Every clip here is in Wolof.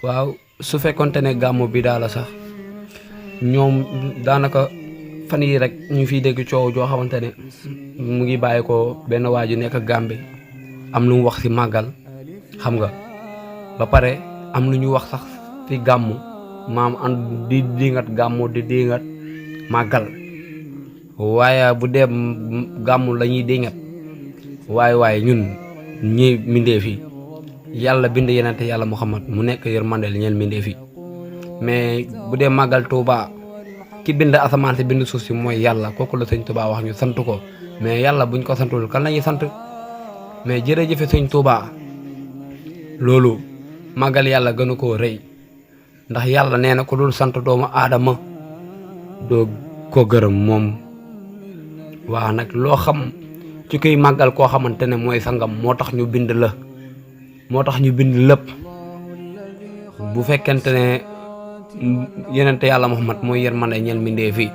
waaw su fekkonte ne gàmmu bi daala sax ñoom daanaka fan yi rek ñu fiy dégg coow joo xamante ne mu ngi bàyyi ko benn waa ju nekk Gàmbi am lu mu wax ci màggal xam nga ba pare am lu ñu wax sax ci gàmmu maam an di dingat gàmmu di dingat màggal waaye bu dee gàmmu la ñuy dingat waaye ñun ñi mbindeef yi yàlla bind yenente yàlla Muhammad mu nekk yërmandeel ñeel mbindeef yi mais bu dee màggal Tuuba ki bind asamaan si bind suuf si mooy yàlla kooku la sëñ Tuuba wax ñu sant ko mais yàlla buñ ko santul kan lañuy sant mais jërëjëfe sëñ Tuuba loolu màggal yàlla gënu koo rëy ndax yàlla nee na ko dul sant doomu aadama doo ko gërëm moom waaw nag loo xam ci koy màggal koo xamante ne mooy sangam moo tax ñu bind la moo tax ñu bind lépp bu fekkente ne yenente yàlla Muhammad mooy yërmande ñeel mbindeef fi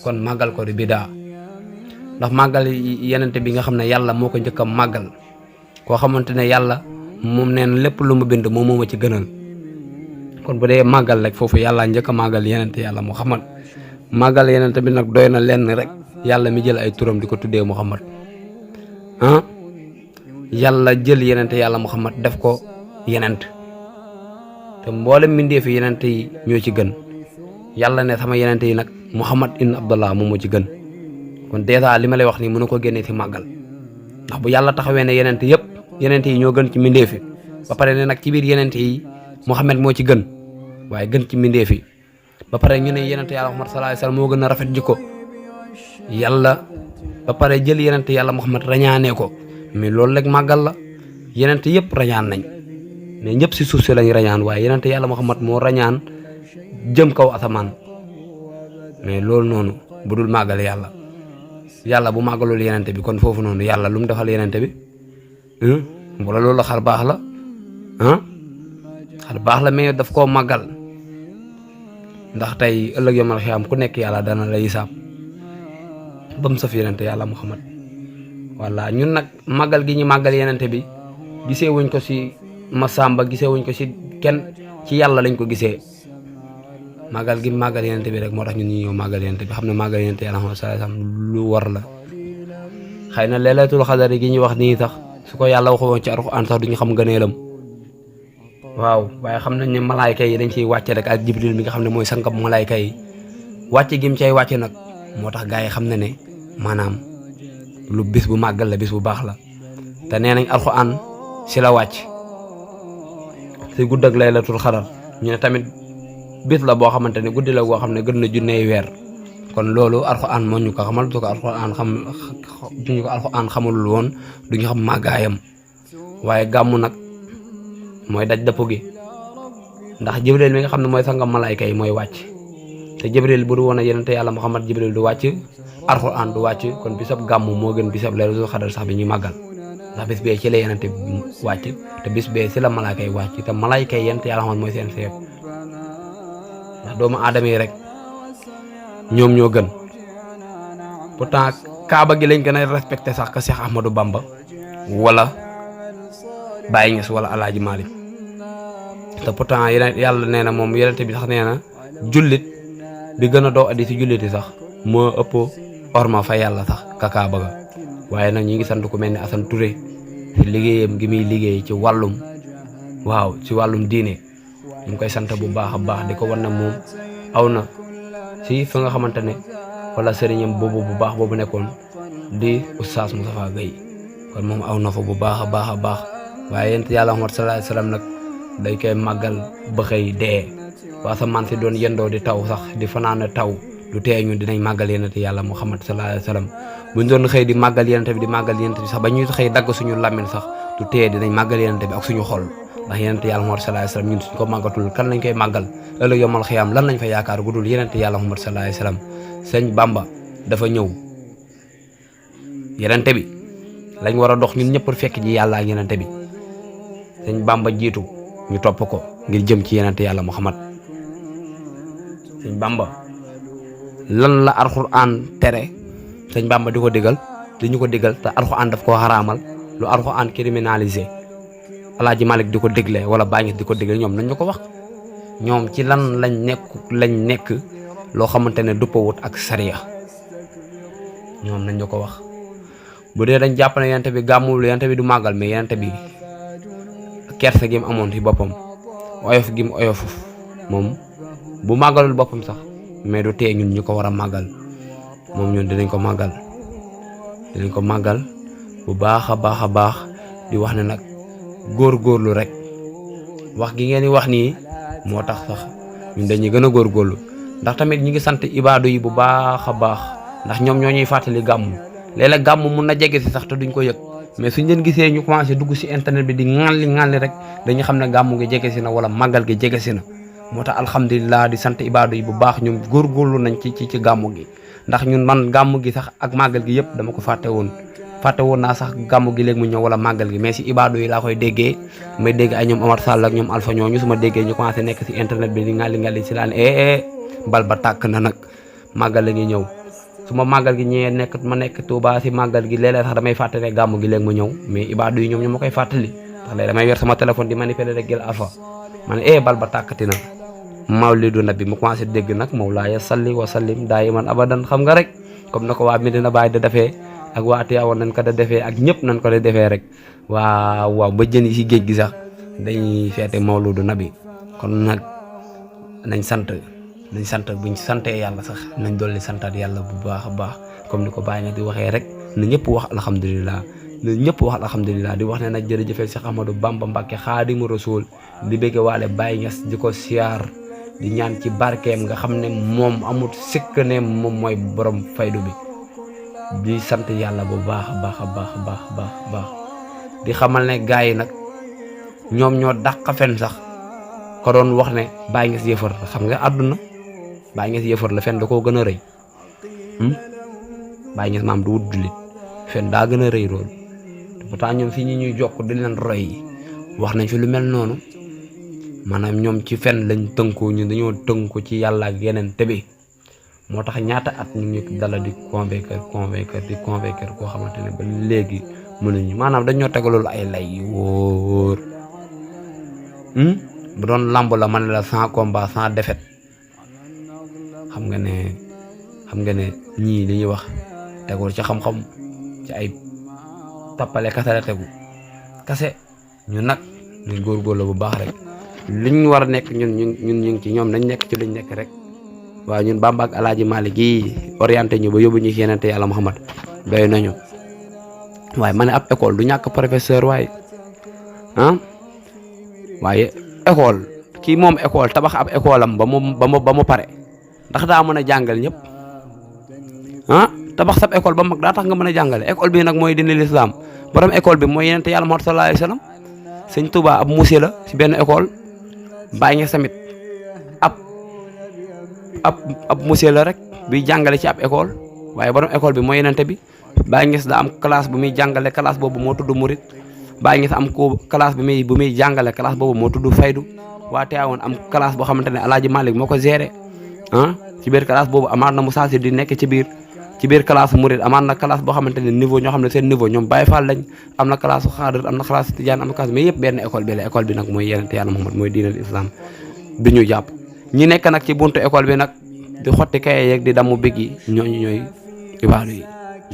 kon màggal ko di bidaa ndax màggal yenente bi nga xam ne yàlla moo ko njëkk a màggal koo xamante ne yàlla moom nee na lépp lu mu bind moom moo ma ci gënal kon bu dee màggal rek foofu yàlla njëkk a màggal yenente yàlla Muhammad màggal yenente bi nag doy na lenn rek yàlla mi jël ay turam di ko tuddee Muhammad yàlla jël yenente yàlla Muhammad def ko yenent te mboolem mbindeef yi yenente yi ñoo ci gën yàlla ne sama yenente yi nag Muhammad ibn Abdullah moom moo ci gën kon dèjà li ma lay wax nii mën na ko génnee ci màggal ndax bu yàlla taxawee ne yenente yëpp yenente yi ñoo gën ci mbindeef yi ba pare ne nag ci biir yenente yi Muhammad moo ci gën waaye gën ci mbindeef yi ba pare ñu ne yenente yàlla Muhammad sallallahu alayhi wasallam moo gën a rafet jikko yàlla ba pare jël yenente yàlla Muhammad rañaanee ko mais loolu rek màggal la yenente yëpp rañaan nañ mais ñëpp si suuf si lañ rañaan waaye yenente yàlla Muhammad moo rañaan jëm kaw asamaan mais loolu noonu bu dul màggal yàlla bu màggalul yenente bi kon foofu noonu yàlla lu mu defal yenente bi wala loolu xar baax la xar baax la mais daf koo màggal ndax tey ëllëg yomal xiyaam ku nekk yàlla dana la hisaab ba mu saf yenente yàlla Muhammad walla ñun nag màggal gi ñu màggal yenente bi gisee wuñ ko ci Masamba gisee wuñ ko ci kenn ci yàlla lañ ko gisee màggal gi màggal yenente bi rek moo tax ñun ñu ñëw màggal yenente bi xam ne màggal yenente yàlla Muhammad sallallahu alayhi wasallam lu war la xëy na laylatul xadar gi ñu wax nii sax su ko yàlla waxu woon ci alxuraan sax duñu xam gëneelam waaw waaye xam nañ ne malaayka yi dañ ciy wàcce rek ak Jibril mi nga xam ne mooy sangam malaayka yi wàcce gi mu cay wàcce nag moo tax gaa yi xam ne maanaam lu bis bu màggal la bis bu baax la te nee nañ alxuraan si la wàcc si gudd ak laylatul xadar ñu ne tamit bis la boo xamante ne guddi la boo xam ne gën na junney weer kon loolu alxuraan moo ñu ko xamal du ko alxuraan duñu ko alxuraan xamalul woon duñu xam màggaayam waaye gàmmu nag mooy daj dëpp gi ndax Jibril mi nga xam ne mooy sangam malaayka yi mooy wàcc te Jibril bu du woon a yenente yàlla Muhammad Jibril du wàcc alxuraan du wàcc kon bisab gàmmu moo gën bisab laylatul xadar sax bi ñuy màggal ndax bis bee ci la yenente wàcc te bis bee ci la malaayka yi wàcc te malaayka yi yenente yàlla Muhammad mooy seen seef ndax doomu aadama yi rek ñoom ñoo gën pourtant kaaba gi lañ gën a respecté sax ka Cheikh Ahmadou Bamba wala Baye Niass wala Alaaji Malik te pourtant yàlla nee na moom yenente bi sax nee na jullit bi gën a doo addi ci jullit yi sax moo ëpp orma fa yàlla sax ka kaaba ga waaye nag ñi ngi sant ku mel ni Assane Touré ci liggéeyam gi muy liggéey ci wàllum diine ñu ngi koy sant bu baax a baax di ko wan na moom aw na si fa nga xamante ne wala sëriñam boobu bu baax boobu nekkoon di Oustaz Moustapha Gueye kon moom aw na fa bu baax a baax a baax waaye yent yàlla Muhammad sallallahu alayhi wasallam nag day koy màggal ba xëy dee waa asamaan si doon yendoo di taw sax di fanaan taw du tee ñun dinañ màggal yenente yàlla Muhammad sallallahu alayhi wasallam buñ doon xëy di màggal yenente bi sax ba ñuy xëy dagg suñu làmmiñ sax du tee dinañ màggal yenente bi ak suñu xol ndax yenente yàlla Muhammad sallallahu alayhi wasallam ñun suñ ko màggatul kan lañ koy màggal ëllëg yomal xiyaam lan lañ fa yaakaar gudul yenente yàlla Muhammad sallallahu alayhi wasallam sëñ Bamba dafa ñëw yenente bi lañ war a dox ñun ñëpp fekk ji yàlla ak yenente bi sëñ Bamba jiitu ñu topp ko ngir jëm ci yenente yàlla Muhammad sëñ Bamba lan la alxuraan tere sëñ Bamba di ko digal di ñu ko digal te alxuraan daf koo xaraamal lu alxuraan criminalisé Alaaji Malik di ko digle wala Baay Ñas di ko digle ñoom nañ ñu ko wax ñoom ci lan lañ nekk loo xamante ne duppawut ak sariya ñoom nañ ñu ko wax. bu dee dañ jàpp ne yonent bi gàmmul yonent bi du màggal mais yonent bi kerse gi mu amoon ci boppam oyof gi mu oyof moom bu màggalul boppam sax mais du tee ñun ñu ko war a màggal moom ñun dinañ ko màggal bu baax a baax di wax ne nag góorgóorlu rek wax gi ngeen di wax nii moo tax sax ñun dañuy gën a góorgóorlu ndax tamit ñi ngi sant ibaadu yi bu baax a baax ndax ñoom ñoo ñuy fàttali gàmm léeg-léeg gàmm mun na jege si sax te duñ ko yëg mais suñ leen gisee ñu commencé dugg si internet bi di ŋàlli rek dañu xam ne gàmm gi jege si na wala màggal gi jege si na moo tax alhamdulilah di sant ibaadu yi bu baax ñoom góorgóorlu nañ ci gàmm gi ndax ñun man gàmm gi sax ak màggal gi yëpp dama ko fàtte woon naa sax gàmm gi léegi mu ñëw wala màggal gi mais si ibaadu yi laa koy déggee may dégg ay ñoom Omar Sall ak ñoom Alpha ñooñu su ma déggee ñu commencé nekk si internet bi di ŋàlli si laan bal ba tàkk na nag màggal la ngi ñëw su ma màggal gi ñëwee nekk Touba si màggal gi léeg-léeg sax damay fàtte ne gàmm gi léegi mu ñëw mais ibaadu yi ñoom ñu ma koy fàttali ndax léegi damay yor sama téléphone di manipuler rek jël Alpha ma ne bal ba tàkkati na mawlidu nabi mu commencé dégg nag mawlaaya salli wa sallim daayiman abadan xam nga rek comme na ko waa Medina Baye da defee ak waa Tiwaawan nañ ko da defee ak ñëpp nañ ko da defee rek waaw ba jën yi si géej gi sax dañuy feete mawlidu nabi kon nag nañ sant buñ santee yàlla sax nañ dolli santaat yàlla bu baax a baax comme ni ko Baye nga di waxee rek na ñëpp wax alhamdulilah di wax ne nag jërëjëfee Cheikh Ahmadou Bamba Mbacke Xaadimu Rasuul di bëgg waale Baye Niass di ko siyaar di ñaan ci barkeem nga xam ne moom amut sikk ne moom mooy borom faydu bi di sant yàlla bu baax a baax di xamal ne gars yi nag ñoom ñoo dàq fen sax ko doon wax ne Baye Niass yëfar xam nga àdduna Baye Niass yëfar la fen da koo gën a rëy Baye Niass maam du wut jullit fen daa gën a rëy loolu te pourtant ñoom fi ñuy jokk di leen roy wax nañ fi lu mel noonu maanaam ñoom ci fen lañ tënku ñu dañoo tënku ci yàlla ak yeneen bi moo tax ñaata at ñu ngi dala di convaincre koo xamante ne ba léegi mënuñu maanaam dañoo teg loolu ay lay yu wóor bu doon lamb la man la sans combat sans défaite xam nga ne ñii li ñuy wax tegul ci xam-xam ci ay tappale kase la tegu kase ñu nag ñu góorgóorlu bu baax rek liñ war a nekk ñun ñu ngi ci ñoom nañ nekk ci luñ nekk rek waaw ñun Bamba ak Alaaji Malik gi orienté ñu ba yóbbu ñu ci yeneen te yàlla Muhammad doy nañu waaye ma ne ab école du ñàkk professeur waaye école kii moom école tabax ab école am ba mu pare ndax daa mën a jàngal ñëpp tabax sab école ba mag daa tax nga mën a jàngale école bi nag mooy dina l'islam borom école bi mooy yeneen te yàlla Muhammad sallallahu alayhi wasallam sëñ Touba ab monsieur la ci benn école Baye Niass tamit ab monsieur la rek biy jàngale ci ab école waaye borom école bi mooy yenente bi Baye Niass da am classe bu muy jàngale classe boobu moo tudd murit Baye Niass am ko classe bu muy jàngale classe boobu moo tudd faydu waa Tiwaawan am classe boo xamante ne Alaaji Malik moo ko géré ci biir classe boobu amaat na Moussa Sy di nekk ci biir classe murit amaat na classe boo xamante ne niveau ñoo xam ne seen niveau ñoom Baye Fall lañ am na classe xaadir am na classe tijaan am na classe mais yëpp benn école bi la école bi nag mooy yenente yàlla Muhammad mooy diinal islam bi ñu jàpp ñi nekk nag ci buntu école bi nag di xotti kaye yeeg di damu big yi ñooñu ñooy ibaadu yi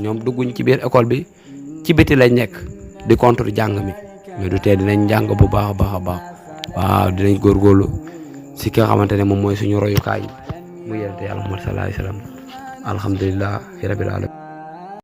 ñoom dugguñ ci biir école bi ci biti lañ nekk di contre jàng mi mais du tee dinañ jàng bu baax a baax waaw dinañ góorgóorlu si ki nga xamante ne moom mooy suñu royukaay mu yonent yàlla Muhammad sallallahu alayhi wasallam alhamdulilah rabbil alamin